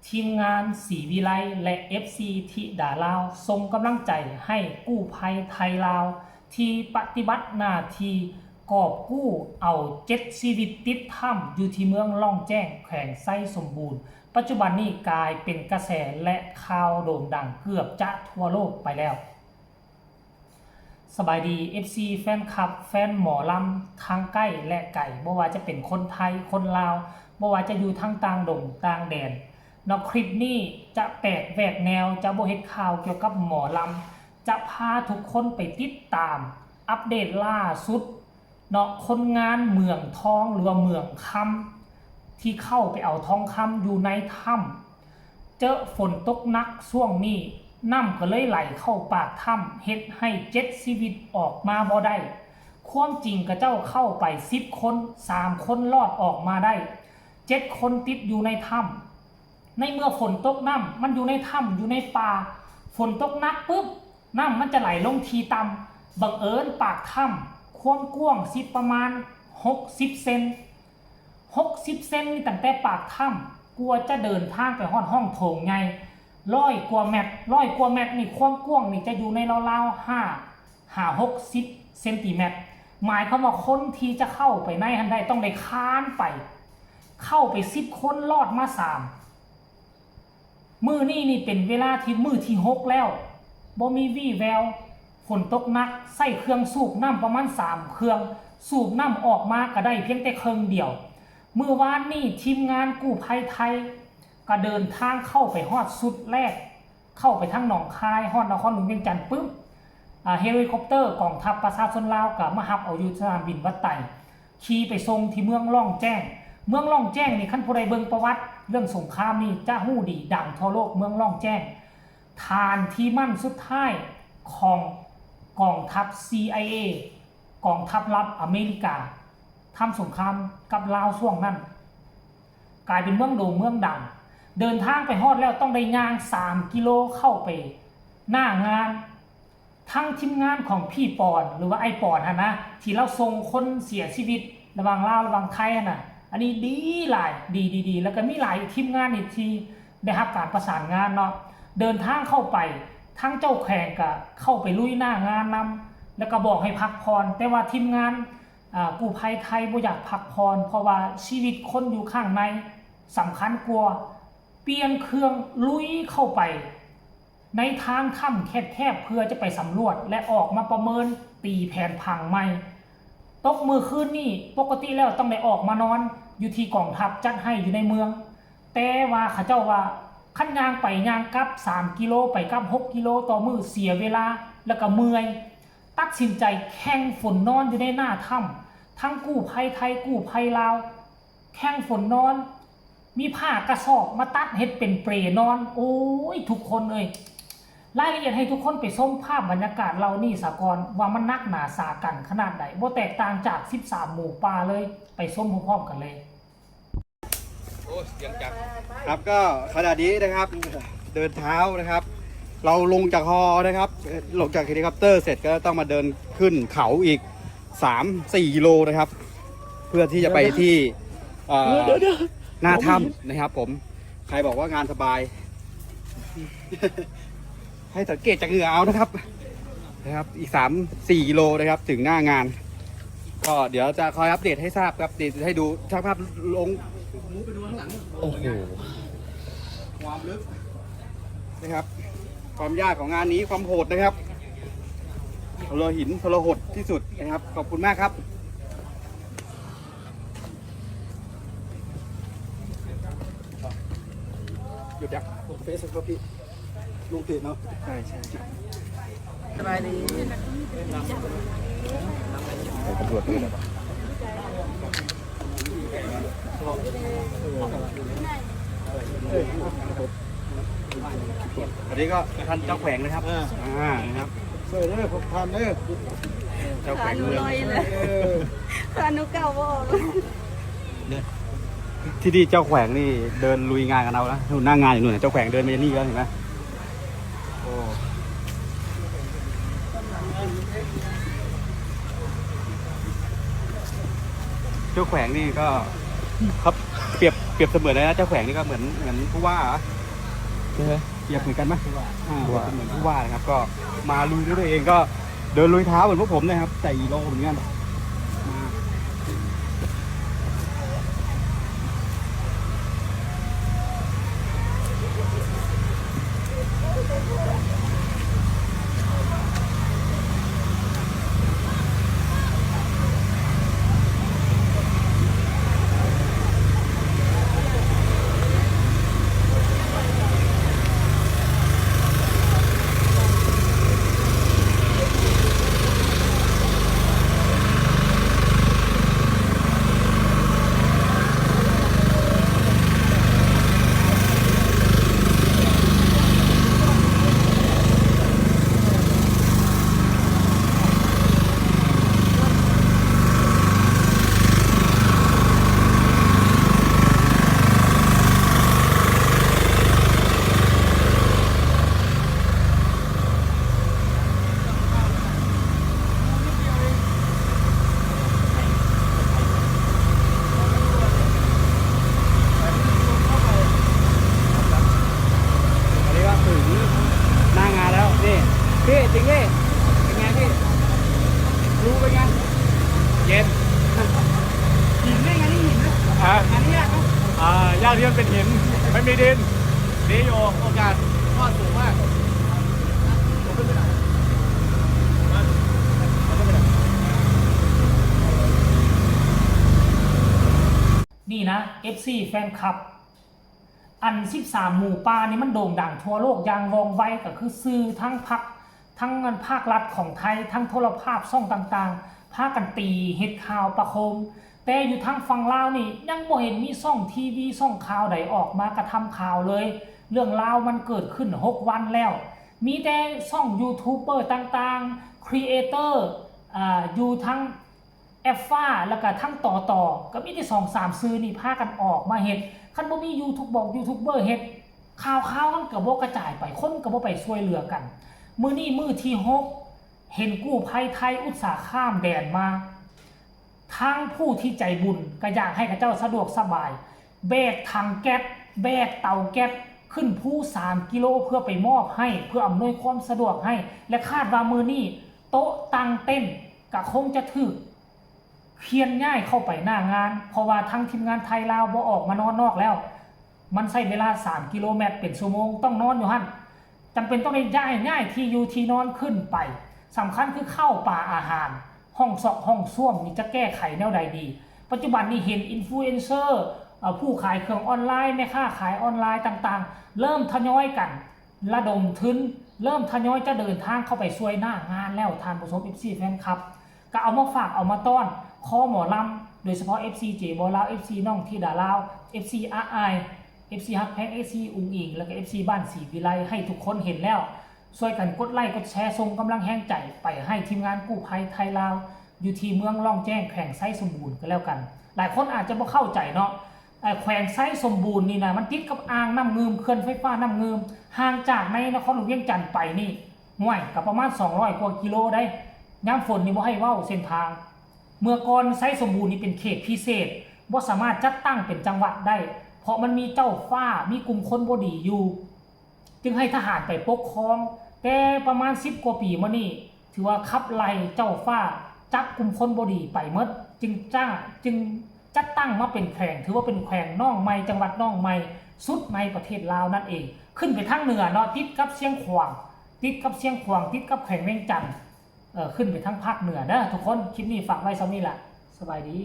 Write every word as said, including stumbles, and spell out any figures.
ทีมงานศรีวิไลและ เอฟซี ธิดาลาว ส่งกำลังใจให้กู้ภัยไทยลาว ที่ปฏิบัติหน้าที่กอบกู้เอาเจ็ดชีวิตติดถ้ำอยู่ที่เมืองล่องแจ้ง แขวงไชยสมบูรณ์ ปัจจุบันนี้กลายเป็นกระแสและข่าวโด่งดังเกือบจะทั่วโลกไปแล้ว สบายดี เอฟซี แฟนคลับ แฟนหมอลำ ทั้งใกล้และไกล บ่ว่าจะเป็นคนไทย คนลาว บ่ว่าจะอยู่ทางต่างดงต่างแดน เนาะ คลิปนี้จะแปลกแหวกแนว จะบ่เฮ็ดข่าวเกี่ยวกับหมอลำ จะพาทุกคนไปติดตาม อัปเดตล่าสุด เนาะ คนงานเหมืองทองหรือว่าเหมืองคำ ที่เข้าไปเอาทองคำอยู่ในถ้ำ เจอฝนตกหนักช่วงนี้ น้ำก็เลยไหลเข้าปากถ้ำ เฮ็ดให้เจ็ดชีวิตออกมาบ่ได้ ความจริงเขาเจ้าเข้าไปสิบคน สามคนรอดออกมาได้ เจ็ดคนติดอยู่ในถ้ำ ในเมื่อฝนตก น้ำมันอยู่ในถ้ำ อยู่ในป่า ฝนตกหนักปุ๊บ น้ำมันจะไหลลงที่ต่ำ บังเอิญปากถ้ำความกว้างสิประมาณหกสิบเซน หกสิบเซนนี่ตั้งแต่ปากถ้ำ กว่าจะเดินทางไปฮอดห้องโถงใหญ่ ร้อยกว่าเมตร ร้อยกว่าเมตรนี่ ความกว้างนี่จะอยู่ในราวๆ ห้า หาหกสิบเซนติเมตร หมายความว่าคนที่จะเข้าไปในหั้นได้ต้องได้คานไป เข้าไปสิบคนรอดมาสาม มื้อนี้นี่เป็นเวลาที่มื้อที่หกแล้ว บ่มีวี่แวว ฝนตกหนัก ใช้เครื่องสูบน้ำประมาณสามเครื่อง สูบน้ำออกมาก็ได้เพียงแต่เครื่องเดียว มื้อวานนี้ทีมงานกู้ภัยไทย ก็เดินทางเข้าไปฮอดสุดแรก เข้าไปทางหนองคาย ฮอดนครหลวงเวียงจันทน์ปุ๊บ อ่า เฮลิคอปเตอร์กองทัพประชาชนลาวก็มารับเอาอยู่สนามบินวัดไต ขี่ไปส่งที่เมืองล่องแจ้ง เมืองล่องแจ้งนี่ คันผู้ใดเบิ่งประวัติเรื่องสงครามนี่จะฮู้ดี ดังทั่วโลก เมืองล่องแจ้ง ฐานที่มั่นสุดท้ายของกองทัพ ซีไอเอ กองทัพลับอเมริกา ทำสงครามกับลาวช่วงนั้น กลายเป็นเมืองโด่งเมืองดัง เดินทางไปฮอดแล้วต้องได้ย่างสามกิโลเข้าไปหน้างาน ทั้งทีมงานของพี่ปอน หรือว่าไอ้ปอนหั่นนะ ที่ลาวส่งคนเสียชีวิตระหว่างลาวระหว่างไทยหั่นนะ อันนี้ดีหลาย ดี ดี ดี แล้วก็มีหลายทีมงานอีกที่ได้รับการประสานงานเนาะ เดินทางเข้าไป ทั้งเจ้าแขวงก็เข้าไปลุยหน้างานนำ แล้วก็บอกให้พักผ่อน แต่ว่าทีมงาน อ่า กู้ภัยไทยบ่อยากพักผ่อน เพราะว่าชีวิตคนอยู่ข้างในสำคัญกว่า เปลี่ยนเครื่องลุยเข้าไปในทางถ้ำแคบๆ เพื่อจะไปสำรวจและออกมาประเมินตีแผนผังใหม่ ตกมื้อคืนนี้ ปกติแล้วต้องได้ออกมานอนอยู่ที่กองทัพจัดให้อยู่ในเมือง แต่ว่าเขาเจ้าว่า คันย่างไปย่างกลับสามกิโล ไปกลับหกกิโลต่อมื้อ เสียเวลา แล้วก็เมื่อย ตัดสินใจแข่งฝนนอนอยู่ในหน้าถ้ำ ทั้งกู้ภัยไทยกู้ภัยลาว แข่งฝนนอน มีผ้ากระสอบมาตัดเฮ็ดเป็นเปลนอน โอ้ย ทุกคนเอ้ย รายละเอียดให้ทุกคนไปชมภาพบรรยากาศเหล่านี้ซะก่อน ว่ามันหนักหนาสาหัสขนาดใด บ่แตกต่างจากสิบสามหมูป่าเลย ไปชมพร้อมๆกันเลย ครับ ก็ขณะนี้นะครับ เดินเท้านะครับ เราลงจากฮอนะครับ ลงจากเฮลิคอปเตอร์เสร็จก็ต้องมาเดินขึ้นเขาอีก สามสี่ กิโลนะครับ เพื่อที่จะไปที่เอ่อ เดี๋ยวเดี๋ยว หน้าถ้ำนะครับผม ใครบอกว่างานสบาย ให้สังเกตจากเหงื่อเอานะครับ นะครับ อีก สามสี่ กิโลนะครับ ถึงหน้างาน ก็เดี๋ยวจะคอยอัปเดตให้ทราบครับ เดี๋ยวให้ดูช่างภาพลง โอ้โห ความลึกนะครับ ความยากของงานนี้ ความโหดนะครับทรหดที่สุดนะครับ ขอบคุณมากครับ หยุดยังเฟซครับพี่ลูกติดเนาะ ใช่ใช่ สบายดี ตำรวจด้วยเหรอ อันนี้ก็ท่านเจ้าแขวงนะครับ อ่านะครับ เสิร์ฟเด้อผมทานเด้อ เจ้าแขวงเมือง เออ ตอนหนูเก่าบอก ที่นี่เจ้าแขวงนี่เดินลุยงานกันเอาแล้วหน้างานอยู่นู่นนะเจ้าแขวงเดินมานี่แล้วเห็นไหมโอ้เจ้าแขวงนี่ก็ครับเปรียบ เปรียบเสมือนอะไรนะ เจ้าแขวงนี่ก็เหมือนเหมือนผู้ว่าเหรอ ใช่ไหม เปรียบเหมือนกันไหม ผู้ว่า อ่า ผู้ว่า เปรียบเสมือนผู้ว่านะครับ ก็มาลุยด้วยตัวเอง ก็เดินลุยเท้าเหมือนพวกผมนะครับ แต่อีโลเหมือนกันมา อันนี้ก็ถึงหน้างานแล้ว นี่ พี่ จริงพี่ เป็นไงพี่ รู้เป็นไง เย็น หินไหม งานนี้หินไหม อ่ะ งานนี้ยากไหม อ่า ยากที่มันเป็นหิน ไม่มีดิน ดีอยู่ โอกาสรอดสูงมาก นี่นะ เอฟซี แฟนคลับ อัน สิบสาม หมูป่านี่มันโด่งดังทั่วโลกอย่างว่องไว ก็คือสื่อทั้งพรรค ทั้งภาครัฐของไทย ทั้งโทรภาพช่องต่างๆ พากันตีเฮ็ดข่าวประโคม แต่อยู่ทางฝั่งลาวนี่ยังบ่เห็นมีช่องทีวี ช่องข่าวใดออกมากระทำข่าวเลย เรื่องราวมันเกิดขึ้น หก วันแล้ว มีแต่ช่องยูทูบเบอร์ต่างๆ ครีเอเตอร์ อ่า อยู่ทั้ง แอฟฟ้า แล้วก็ทั้งต่อต่อ ก็มีแต่สองสามสื่อนี่พากันออกมาเฮ็ด คันบ่มียูทูบบอกยูทูบเบอร์เฮ็ด ข่าวข่าวมันก็บ่กระจายไป คนก็บ่ไปช่วยเหลือกัน มื้อนี้มื้อที่หก เห็นกู้ภัยไทยอุตส่าห์ข้ามแดนมา ทั้งผู้ที่ใจบุญก็อยากให้เขาเจ้าสะดวกสบาย แบกถังแก๊ส แบกเตาแก๊ส ขึ้นภูสามกิโลเพื่อไปมอบให้ เพื่ออำนวยความสะดวกให้ และคาดว่ามื้อนี้โต๊ะตั้งเต็นท์ก็คงจะถูก เคลื่อนย้ายเข้าไปหน้างาน เพราะว่าทั้งทีมงานไทยลาวบ่ออกมานอนนอกแล้ว มันใช้เวลา สาม กิโลเมตรเป็นชั่วโมง ต้องนอนอยู่หั่น จำเป็นต้องได้ย้าย ย้ายที่อยู่ที่นอนขึ้นไป สำคัญคือข้าวปลาอาหาร ห้องซอกห้องส้วมนี่จะแก้ไขแนวใดดี ปัจจุบันนี้เห็นอินฟลูเอนเซอร์ เอ่อ ผู้ขายเครื่องออนไลน์ แม่ค้าขายออนไลน์ต่างๆ เริ่มทยอยกัน ระดมทุน เริ่มทยอยจะเดินทางเข้าไปช่วยหน้างานแล้ว ท่านผู้ชม เอฟซี แฟนคลับ ก็เอามาฝากเอามาต้อน คอหมอลำ โดยเฉพาะ เอฟซี เจบอลาว เอฟซี น้องธิดาลาว เอฟซี อาอาย เอฟซี ฮักแพง เอฟซี อุ๋งอิ๋ง แล้วก็ เอฟซี บ้านศรีวิไล ให้ทุกคนเห็นแล้ว ช่วยกันกดไลค์กดแชร์ ส่งกำลังแฮงใจไปให้ทีมงานกู้ภัยไทยลาว อยู่ที่เมืองล่องแจ้ง แขวงไชยสมบูรณ์ก็แล้วกัน หลายคนอาจจะบ่เข้าใจเนาะ เอ่อ แขวงไชยสมบูรณ์นี่นะ มันติดกับอ่างน้ำงืม เขื่อนไฟฟ้าน้ำงืม ห่างจากในนครหลวงเวียงจันทน์ไปนี่ ห้วย ก็ประมาณ สองร้อย กว่ากิโลได้ ยามฝนนี่บ่ให้เว้าเส้นทาง เมื่อก่อนไชยสมบูรณ์นี่เป็นเขตพิเศษ บ่สามารถจัดตั้งเป็นจังหวัดได้ เพราะมันมีเจ้าฟ้า มีกลุ่มคนบ่ดีอยู่ จึงให้ทหารไปปกครอง แต่ประมาณ สิบ กว่าปีมานี่ ถือว่าขับไล่เจ้าฟ้า จับกลุ่มคนบ่ดีไปหมด จึงจ้าง จึงจัดตั้งมาเป็นแขวง ถือว่าเป็นแขวงน้องใหม่ จังหวัดน้องใหม่สุดในประเทศลาวนั่นเอง ขึ้นไปทางเหนือเนาะ ติดกับเชียงขวาง ติดกับเชียงขวาง ติดกับแขวงเวียงจันทน์ เอ่อ ขึ้นไปทางภาคเหนือเด้อทุกคน คลิปนี้ฝากไว้ส่ำนี้ล่ะ สบายดี